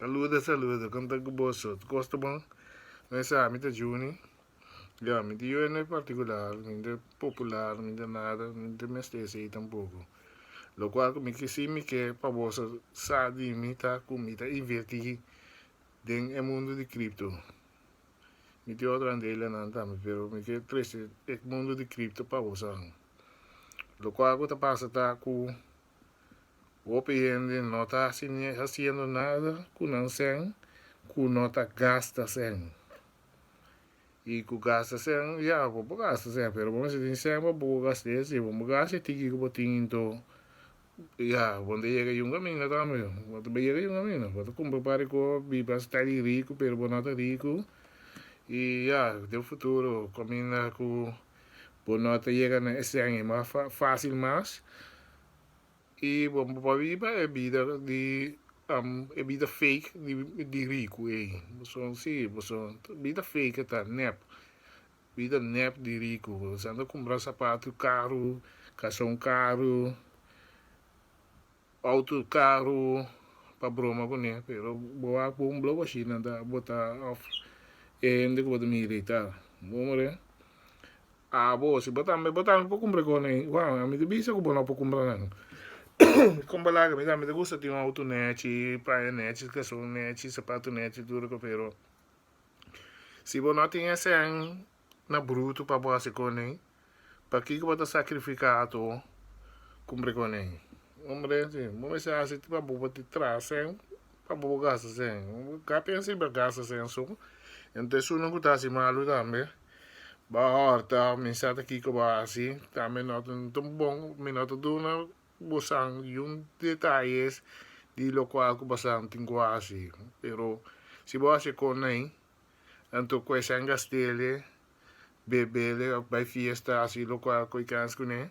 Saludo saludo kon ta ku boso tur kos ta bon mi sa mi ta Juni ya mi ta yu en partikular mi ta popular mi ta nada mi ta mester esei tampoko lokual ku mi ke si mi ke pa boso sa di mi ta ku mi ta inverti den e mundu di kripto mi tin otro andelanan tambe pero mi ke trese e mundu di kripto pa boso lokual ku ta pasa ta ku. Hopi hende no ta hasiendo nada ku nan sèn ku no ta gasta sèn. I ku gasta sèn, ya, bo por gasta sèn, pero bo mester tin sèn pa bo por gast'é. Si bo no gasta e tiki ku bo tin anto, ya, bo no ta yega yun kaminda tambe. Bo ta bai yega yun kaminda. Bo ta kumpra un par di kos, biba stèl di riku, pero bo no ta riku. I ya, den futuro kaminda ku bo no ta yega na e sèn ei mas fásil mas. I bo por biba e bida di e bida fake di riku ei. Boso si, boso bida fake ta nep. Bida nep di riku. Boso anda kumpra sapatu karu, kason karu, outo karu pa broma kuné. Pero bo wak bo un blou ashina ta bo ta òf e hende ku bo ta mira ei ta. Bo more. Abo, si bo tambe, bo tambe por kumpra kon ei. Wou, ami ta bisa ku bo no por kumpra nan. Kon bo laga, mi tambe ta gusta tin un outo nechi, paña nechi, kason nechi, sapatu nechi, tur loke, pero si bo no tin e sèn na brutu pa bo hasi kon ei, pakiko bo ta sakrifiká ato kumpra kon ei? Hombre, si, bo mester hasi pa bo por tin traha sèn, pa bo por gasta sèn. Bo ka pensa riba gasta sèn so, enton esunnan ku ta hasi malu tambe. Bo a hòrta, mi sa ta kiko bo a hasi, tambe no ta bon, mi no ta duna bosan niun detayes di lokual ku bosan tin ku hasi. Pero si bo hasi kon ei, anto ku esei gast'el, beb'el òf bai fiesta hasi lokual ku e kens kuné,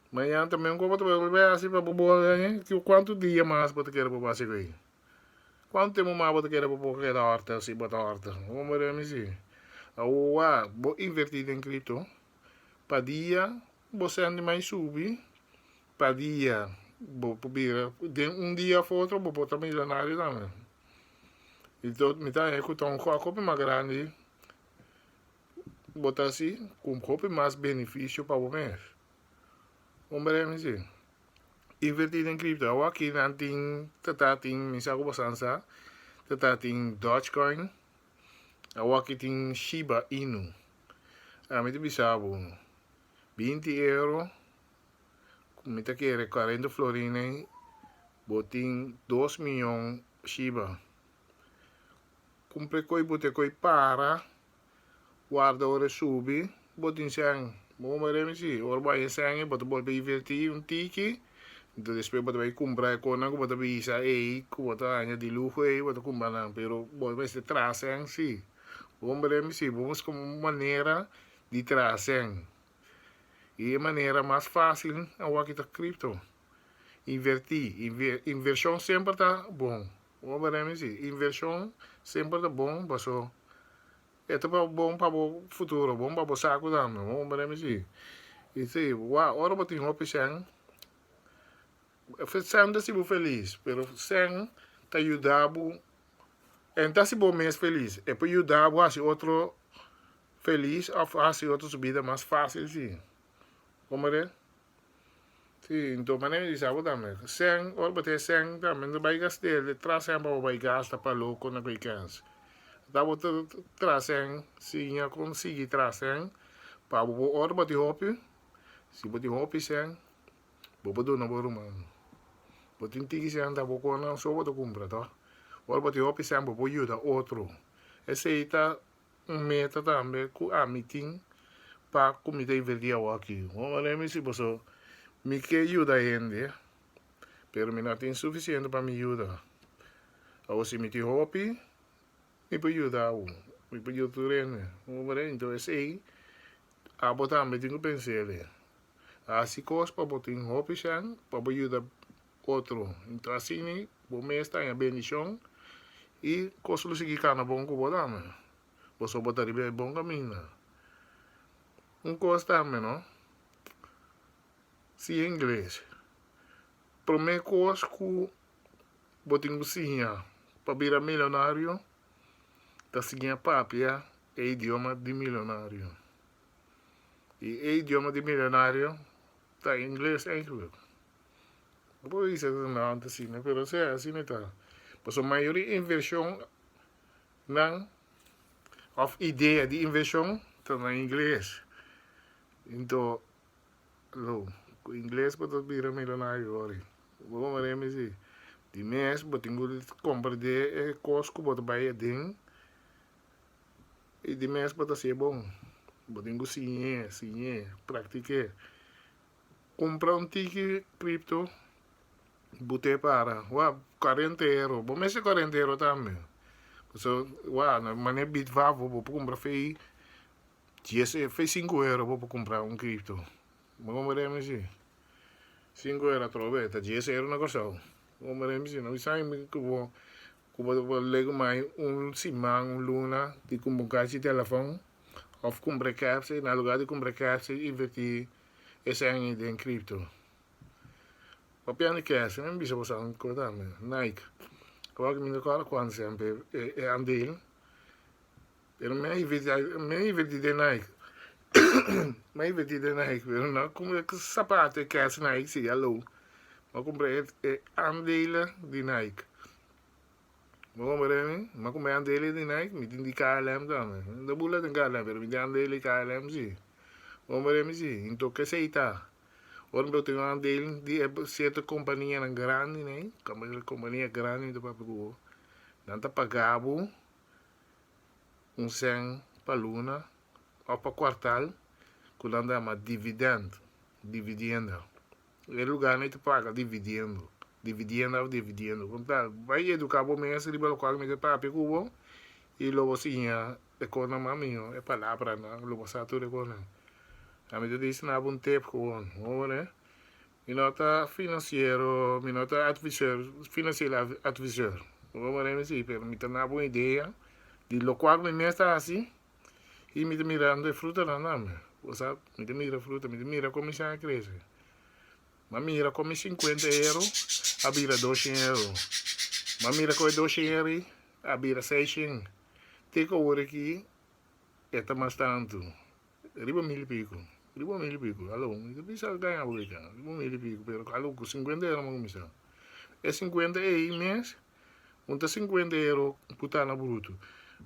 mañana tambe un kos bo ta bolbe hasi pa bo bolbe, kuantu dia mas bo ta kere pa bo hasi ku ei? Kuantu tempu mas bo ta kere pa bo keda hòrta si bo ta hòrta? Bo mira mi si. Awoa bo invertí den kripto, pa dia bo sèn di mai subi, pa dia bo por bira, den un dia òf otro bo por ta milonario tambe. I tot mi ta haña ku ta un hopi mas grandi bo ta hasi ku hopi mas benefisio pa bo mes. Bo mira mi si. Invertí den kripto. Awor aki nan tin ta ta tin, mi sa ku bosan sa, ta ta tin Dogecoin. Awor aki tin Shiba Inu. Ami ta bisa bo, 20 euro, ku mi ta kere 40 florin ei, bo tin 2 miyon Shiba. Kumpra e koi bo ta e koi para. Warda ora e subi, bo tin sèn. Bo por mira mi si, ora bo haña sèn ei bo ta bolbe invertí un tiki, enton despues bo ta bai kumpra e kosnan ku bo ta bisa ei, ku bo ta haña di luho ei, bo ta kumpra nan, pero bo mester traha sèn si. Bo por mira mi si, bo buska un manera di traha sèn. I e manera mas fásil awor aki ta kripto. Invertí, invershon semper ta bon. Bo por mira mi si, invershon semper ta bon paso. E ta bon pa bo futuro, bon pa bo saku tambe, bo comprende mi si? I si, wak, ora bo tin hopi sèn, sèn ta hasi bo felis, pero sèn ta yuda bo, e no ta hasi bo mes felis, e por yuda bo hasi otro felis òf hasi otro su bida mas fásil si, comprende? Si, nto manera mi bisa bo tambe, sèn, ora bo tin e sèn tambe no ta bai gast'el, e traha sèn pa bo bai gasta pa loko na koe kèns. Ta bo ta traha sèn, siña kon sigui traha sèn pa bo por ora bo tin hopi, si bo tin hopi sèn, bo por duna bo ruman. Bo tin tiki sèn ta bo konan so bo ta kumpra to. Ora bo tin hopi sèn bo por yuda otro. Esei ta Un meta tambe ku ami tin pa ku mi ta invertí awoki. Bo mi si boso mi ke yuda hende, pero mi no tin sufisiente pa mi yuda. Awor si mi tin hopi, mi por yuda awo, mi por yuda tur hende. Enton esei abo tambe tin ku pens'e. Hasi kos pa bo tin hopi shen pa bo yuda otro. Enton asina bo mes ta haña bendishon i kos lo sigui kana bon ku bo tambe. Boso bo ta riba e bon kaminda. Un kos tambe no, siña ingles. Prome kos ku bo tin ku siña. pa bira milonario ta siña papia e idioma di milonario. I e idioma di milonario ta ingles eigenlijk. No por bisa ku nan ta asina, pero sea asina ta. Pasobra mayoria invershon nan òf idea di invershon ta na ingles. Ento lo ku ingles bo ta bira milonario ori. Bo komprende mi si? Di mes bo tin ku komprende e kos ku bo ta bai aden i di mes bo ta hasié bon. Bo tin ku siñ'é, siñ'é, praktik'é. Kumpra un tiki kripto but'é para wak kuarenta euro. Bo mester kuarenta euro tambe. Pasobra wak na manera Bitvavo bo por kumpra fei dies fei sinku euro bo por kumpra un kripto. Bo komprende mi si? Sinku euro atrobe ta dies euro na Kòrsou. Bo komprende mi si? No bisa mi ku bo ku bo por legu mai un siman un luna di kumpra un kashi telefòn òf kumpra e kèpsi na lugar di kumpra e kèpsi invertí Esei den cripto. Papiando di kèsh, mi bisa boso un kos tambe. Nike. Awor mi no kòrda kuantu semper e andel, pero mi a invertí, mi a invertí den Nike. Mi a invertí den Nike, pero no kumpra sapato e kèsh Nike si, aló. Mi a kumpra e andelen di Nike. Bo comprende mi? Mi a kumpra andelen di Nike, mi tin di KLM tambe. Mi ta bula den KLM, pero mi tin andelen di KLM si. Bo comprende mi si? Enton kesey ta? Ora bo tin un andelen di e sierto kompanianan grandi nei, kompania grandi mi ta papia ku bo, nan ta paga bo un sèn pa luna òf pa kuartal ku nan ta yama dividend, dividienda. E lugar no ta paga dividiendo, dividiendo of dividiendo. Con tal, bay educa bo mes riba locual mi ta papia cu bo y lo bo siña e cosnan mas miho, e palabranan, lo bo sa tur e cosnan. Ami ta dici na bo un tip gewoon, hoor. Mi no ta financiero, mi no ta adviseur, financieel adviseur. Bo mira mi si, pero mi ta na bo un idea di locual mi mes ta haci. I mi ta mirando e frutanan tambe. Bo sa, mi ta mira fruta, mi ta mira kon mi shen a krese. Mi a mira kon mi sinkuenta euro a bira doshen euro. Mi a mira kon e doshen euro ei a bira seishen. Te ku awor aki e ta mas tantu, riba mil i piko, riba mil i piko. Alo, mi ta bisa gaña bo kika, riba mil i piko, pero alo ku sinkuenta euro mi a kuminsá. E sinkuenta ei mes. Un ta sinkuenta euro buta na brutu.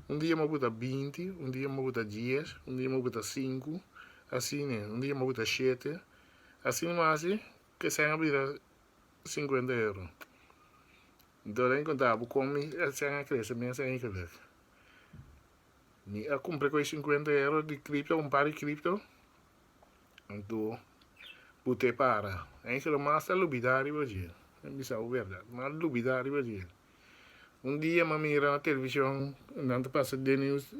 Un dia mi a buta binti, un dia mi a buta dies, un dia mi a buta sinku, asina, un dia mi a buta shete. Asina mi a hasi ku esei a bira sinkuenta euro. Nto den konta bo kon mi esei a krese mes eigenlik. Mi a kumpra ku e sinkuenta euro di kripto, un par di kripto. Anto bu te para. Eigenlijk mas ta lubida riba dje. Mi bisa bo berdad. Mas lubida riba dje. Un dia mi a mira na television nan ta pasa den news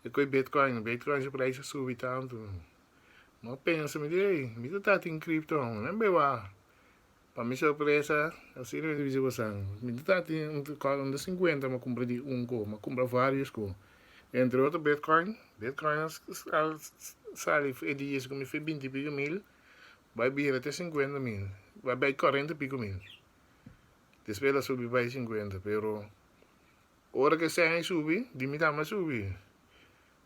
e koe bitcoin. Bitcoin su prijs a subi tanto. Mi a pensa mi di ey mi ta tatin crypto. Mi a bay wak. Pa mi sorpresa, asina mi ta bisa bosan, mi ta tin un ta sinkuenta mi a kumpra di un ko, mi a kumpra varios ko. Entre otro bitcoin, bitcoin a sali e dia ku mi fui binti i piko mil, bai bira te sinkuenta mil, bai bai kuarenta i piko mil. Despues el a subi bai sinkuenta, pero ora ku esei a subi, di mi tambe a subi.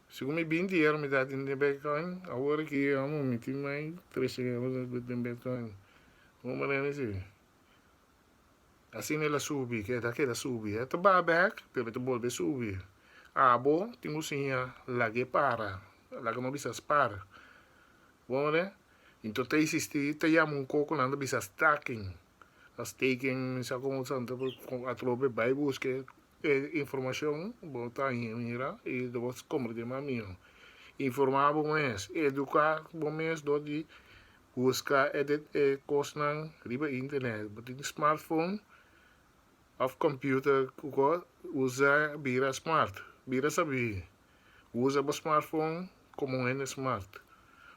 Segun mi binti euro mi ta tin den bitcoin, awor aki amo mi tin mai trece euro den bitcoin. Como manera si? Asina el a subi, keda keda subi. E ta baha bek, pero e ta bolbe subi. Abo tin ku siña lag'e para, laga no bisa spar. Bo manera? Enton ta existi, ta yama un koko nan ta bisa stacking. Staking, mi sa como sa atrobe bai buske. E informacion bo ta mira y bo ta comprende mas miho. Informa bo mes, educa bo mes door di busca e cosnan riba internet. Bo tin smartphone of computer cu cos, usa bira smart, bira sabi. Usa bo smartphone como un hende smart.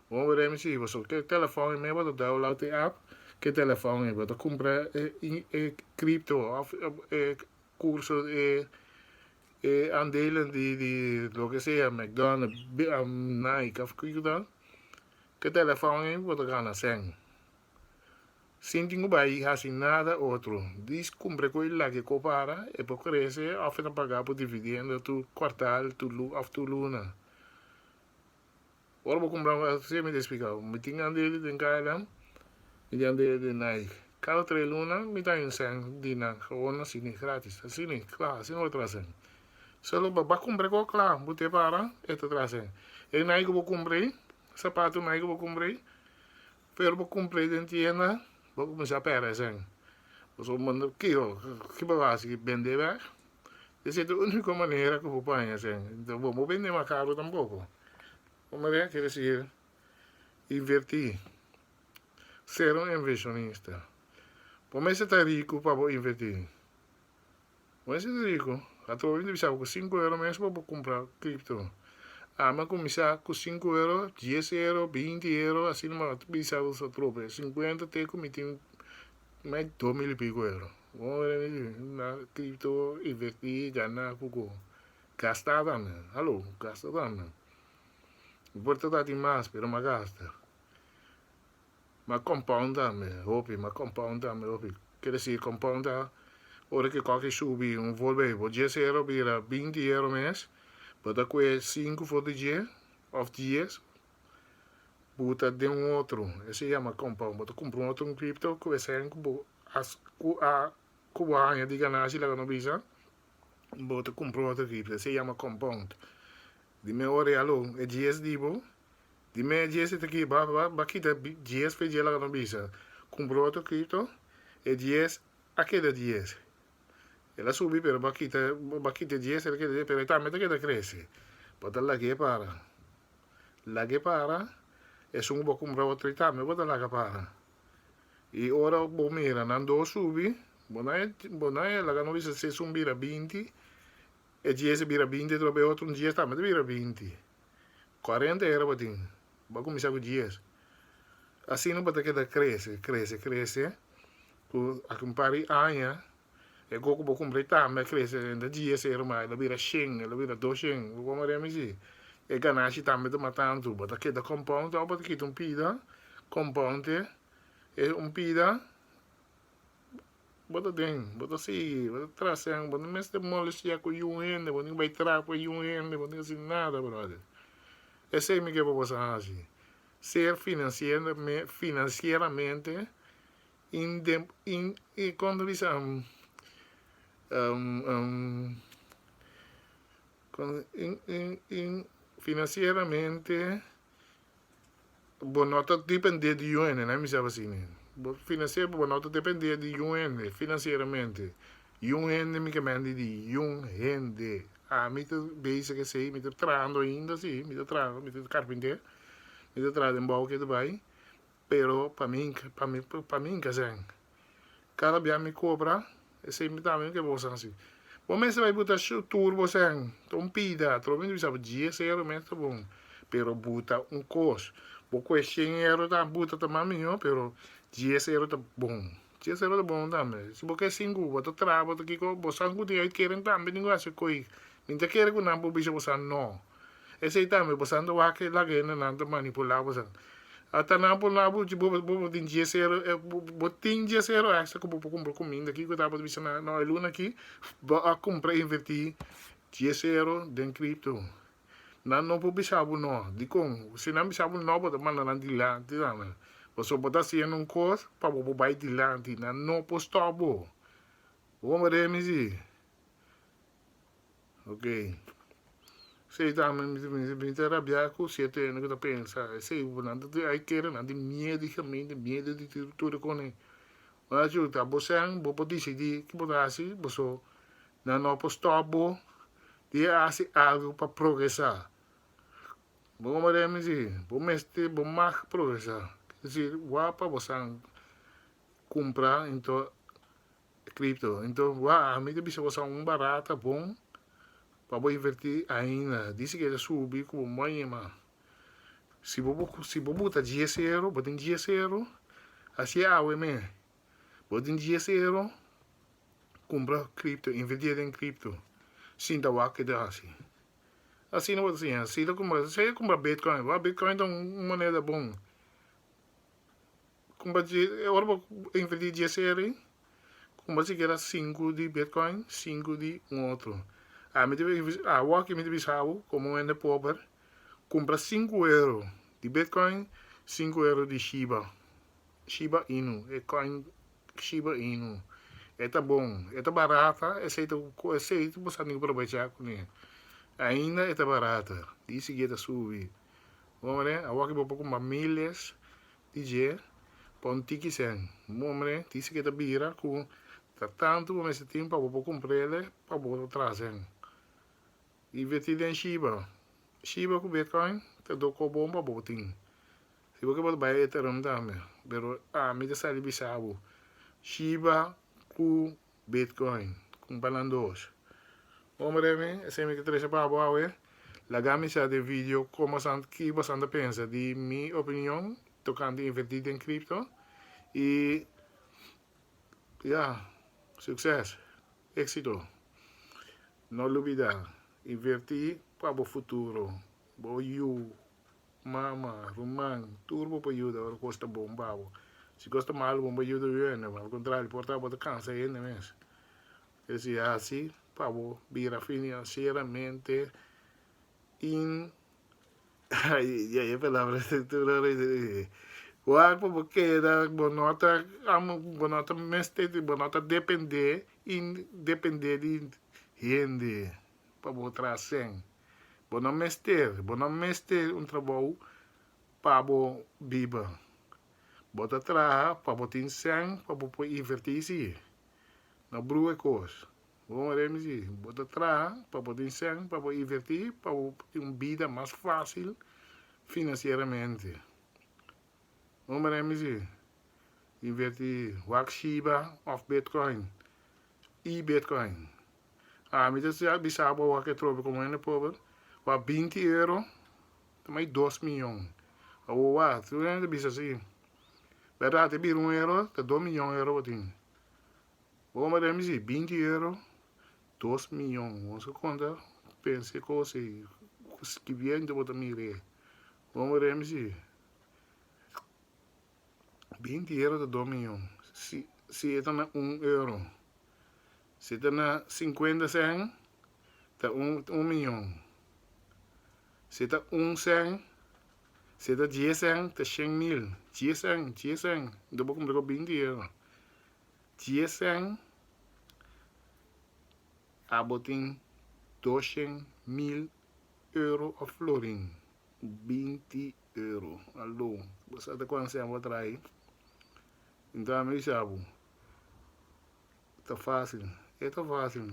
Bo worde mi si, pasobra ke telefon ei mes bo ta download e app, ke telefon ei bo ta cumpra e crypto of e Curso e e aandelen di di loke sea McDonald, Nike of kiko ta, ke telefon ei bo ta gana sèn. Sin tin ku bai hasi nada otro. Dis kumpra ku e lage ku para, e por krese òf e ta paga bo dividendo tur kuartal, tur lu òf tur luna. Ora bo kumpra un, asina mi ta splika bo, mi tin andele den KLM, mi tin andele den Nike. Kada tres luna mi ta haña un sèn di nan, gewoon asina, gratis. Asina, kla, asina bo ta traha sèn. Solo bo ba kumpra ku kla, bo te para, e ta traha sèn. E Nike ku bo kumpra ei, sapatu Nike ku bo kumpra ei, Pero bo cumpr'e den tienda, bo cuminsa perde esei. Pasobra bo no kiko, ki bo hasi? Bende bek? Esei ta e unico manera cu bo por haña esei. Enton bo no bende mas caro tampoco. Bo mira, kier decir, inverti. Ser un inversionista. Bo mester ta rico pa bo inverti. Bo mester ta rico. Atrobe mi ta bisa bo cu cinco euro mes bo por cumpra cripto. Ami a cuminsa cu cinco euro, dies euro, binti euro, asina mi a bisa bo atrobe. Cincuenta te cu mi tin mas di dos mil y pico euro. Bo mira mi di na cripto inverti gana cu cu. Gasta tambe, halo, gasta tambe. Mi por ta tin mas pero mi a gasta. Ma compound tambe hopi, ma compound tambe hopi. Ker desi compound ta ora ke koki subi un volbei bo dies ero bira binti ero mes, bo ta kue sinku for di dje of dies buta den un otro. Esei yama compound. Bo ta kumpra un otro un cripto ku e sèn ku bo a ku a ku bo haña di ganashi laga no bisa bo ta kumpra un otro cripto. Esei yama compound. Di me ora ya lo e dies di bo Di me dies e ta ki ba ba ba kita dies pe dje laga no bisa kumpra otro cripto e dies a keda dies el a subi pero ba kita ba kita dies el a keda dies pero e tambe ta keda krese bo ta lag'e para lag'e para esun ku bo kumpra otro i tambe bo ta laga para i ora bo mira nan dos subi bo no bo no laga no bisa si esun bira binti e dies a bira binti atrobe e otro un dies tambe ta bira binti. Cuarenta era bo tin, bo a cuminsa cu dies. Asina bo ta keda crece, crece, crece, cu aki un par di aña e coco bo cumpra tambe a crece enta dies era mas, el a bira shen, el a bira dos shen, bo por mira mi si. E ganashi tambe ta mas tanto, bo ta keda compound, bo ta kita un pida, compound e un pida. Bo ta den, bo ta sigui, bo ta trasen, bo no mester molestia ku yun hende, bo no bai traha pa yun hende, bo no hasi nada brother. Esei mi ke pa boso hasi, ser financieramente inde in kon ta bisa in financieramente. Bo no ta depende di un hende, nan mi saba asina. Bo financier bo no ta depende di un hende financieramente. Un hende mi ke mende di un hende. Ami ta bezig esey, mi ta trahando ainda si, mi ta traha, mi ta carpinter, mi ta traha den bou ke ta bay, pero pa mi pa mi pa mi hinca sèn. Kada bia mi cobra, esey mi tambe mi ke bosa hasi. Bo mester bai buta tur bo sèn, ta un pida, trobe mi ta bisa bo dies euro mes ta bon, pero buta un kos. Bo kohe shen euro ta buta ta mas mihó, pero dies euro ta bon. Dies euro ta bon tambe. Si bo ke sinku, bo ta traha, bo ta kiko, bo sa ku tin uitkering tambe tin ku hasi koe. Mi ta kere ku nan por bisa bo sa no. Esei tambe bo san ta wak e laga hendenan ta manipulá bo san. Ata nan por na bo bo bo tin dies euro bo tin dies euro extra ku bo por kumpra kuminda kiko ta bo ta bisa nan no e luna aki bo a kumpra invertí dies euro den cripto. Nan no por bisa bo no. Dikon? Si nan bisa bo no bo ta manda nan dilanti tambe. Pasobra bo ta hasiendo un kos pa bo por bai dilanti. Nan no por stòp bo. Bo komprende mi si? Ok. Esei tambe mi ta rabia ku sierto hende ku ta pensa esei nan ta ai kere nan tin miedu di gemeente miedu di tur e kos ora cu ta bo sèn bo por disidi ki bo ta hasi boso nan no por stòp bo di hasi algu pa progresa bo komprende mi si bo mester bo mag progresa esei wak pa bo san kumpra ento Cripto. Enton, wak, ami ta bisa boso un barata bon pa bo inverti ainda. Dice ke ta subi ku bo moña ma si bo si bo buta dies euro, bo tin dies euro, hasi awe me. Bo tin dies euro, kumpra cripto, inverti den cripto. Sinta wak ke ta hasi. Asina bo ta siña. Si ta kumpra, si ta kumpra bitcoin, wak bitcoin ta un moneda bon. Kumpra dje, ora bo invertí dje seri, kumpra sikiera sinku di Bitcoin, sinku di un otro. Ami ta awor aki mi ta bisa bo komo un hende pober, kumpra sinku euro di Bitcoin, sinku euro di Shiba, Shiba Inu, e coin Shiba Inu. E ta bon, e ta barata, esei ta esei bo sa tin ku probechá kuné. Ainda e ta barata, di sigui e ta subi. Bo mira, awor aki bo por kumpra miles di dje pa un tiki sèn. Bo mira, di sigui e ta bira ku ta tantu bo mester tin pa bo por kumpr'el pa bo traha sèn. Invertí den Shiba. Shiba ku Bitcoin ta doko bon pa bo tin. Si bo ke bo ta bai Ethereum tambe, pero ami ta sali bisa bo Shiba ku Bitcoin, kumpra nan dos. Bon breve, esei mi ke trese pa bo awe. Laga mi sa den video kon bosan, ki bosan ta pensa di mi opinion tokante invertí den crypto. I ya, sukses, éksito. No lubida, invertí pa bo futuro, bo yu, mama, ruman, tur bo por yuda ora kos ta bon pa bo. Si kos ta malu bo no por yuda yu hende, al kontrario por ta bo ta kansa hende mes. Esei hasi pa bo bira finansieramente in ay e palabra tur ora wak pa bo keda bo no ta bo no ta mester bo no ta depende independe di hende pa bo traha sèn. Bo no mester, bo no mester un trabou pa bo biba. Bo ta traha pa bo tin sèn pa bo por invertí sí. No brua e kos. Bo mira mi si, bo ta traha pa bo tin sèn pa bo invertí pa bo tin un bida mas fásil finansieramente. Bo mira mi si, invertí wak Shiba òf Bitcoin i Bitcoin. Ami ta sa bisa bo awor ke trobe komo hende pober, wak binti euro ta mai dos miyon. Awor wak, tur hende ta bisa si. Bèrdat e bira un euro ta dos miyon euro bo tin. Bo komprende mi si? Binti euro, dos miyon. Bo sa konta pensa e kos ei, skibiendo bo ta mir'é. Bo komprende mi si? Binti euro ta dos miyon. Si si e ta na un euro. Si ta na sinkuenta sèn ta un un miyon. Si ta un sèn, si ta dies sèn ta shen mil. Dies sèn, dies sèn. Enton bo kumpra ku binti euro. Dies sèn abo tin doshen mil euro òf florin. Binti euro. Aló, bo sa ta kuan sèn bo a traha ei? Enton ami bisa bo. Ta fácil, e ta fácil.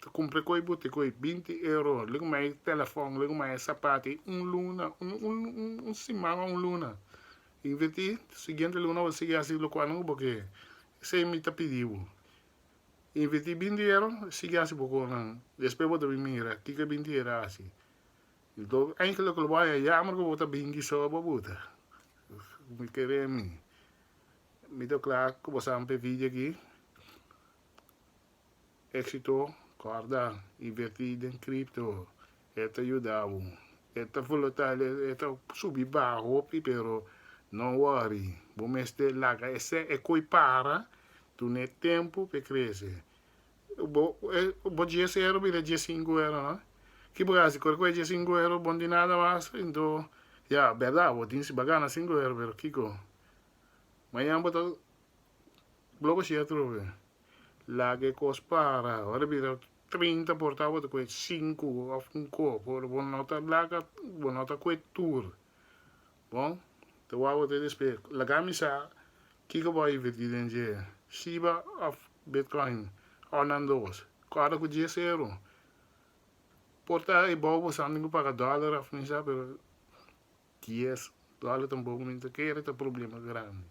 Ta cumpra coy bo te coy 20 euro, luego mai telefon, luego mai sapato, un luna, un, un, un siman o un luna. Inverti, siguiente luna bo sigui haci locual cu bo ke. Esey mi ta pidi bo. Inverti 20 euro, sigui haci bo conan. Despues bo ta bin mira kico e 20 euro a haci. Enton, eigenlijk lo bo haya jammer cu bo ta binti so bo buta. Mi kere mi. Mi ta kla ku bo sa p'e video aki. Éxito, kòrda invertí den cripto e ta yuda bo. E ta volatile, e ta subi baha hopi pero no worry, bo mester laga esei e koi para dun'e tempu p'e krese. Bo bo dies ero bira dies sinku ero no. Ki bo hasi kore ku e dies sinku ero bo no tin nada mas enton ya bèrdat bo tin si bo a gana sinku ero pero kiko. Mañan bo ta bloba shi atrobe. Laga e kos para. Ora bira 30 por ta bo ta kue sinku òf un kop. Ora bo no ta laga bo no ta kue tur. Bon, ta wak bo ta despues. Laga mi sa kiko bo a inverti den dje. Shiba òf Bitcoin òf nan dos. Kòrda ku dies euro. Por ta e bou bo sa tin ku paga dòler òf mi sa pero. Dies dòler tampoco mi ta kere ta problema grandi.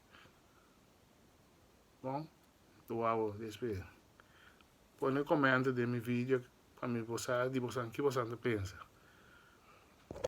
Bon, ta wou despues. Pone comento den mi video pa mi por sa di bosan ki bosan ta pensa.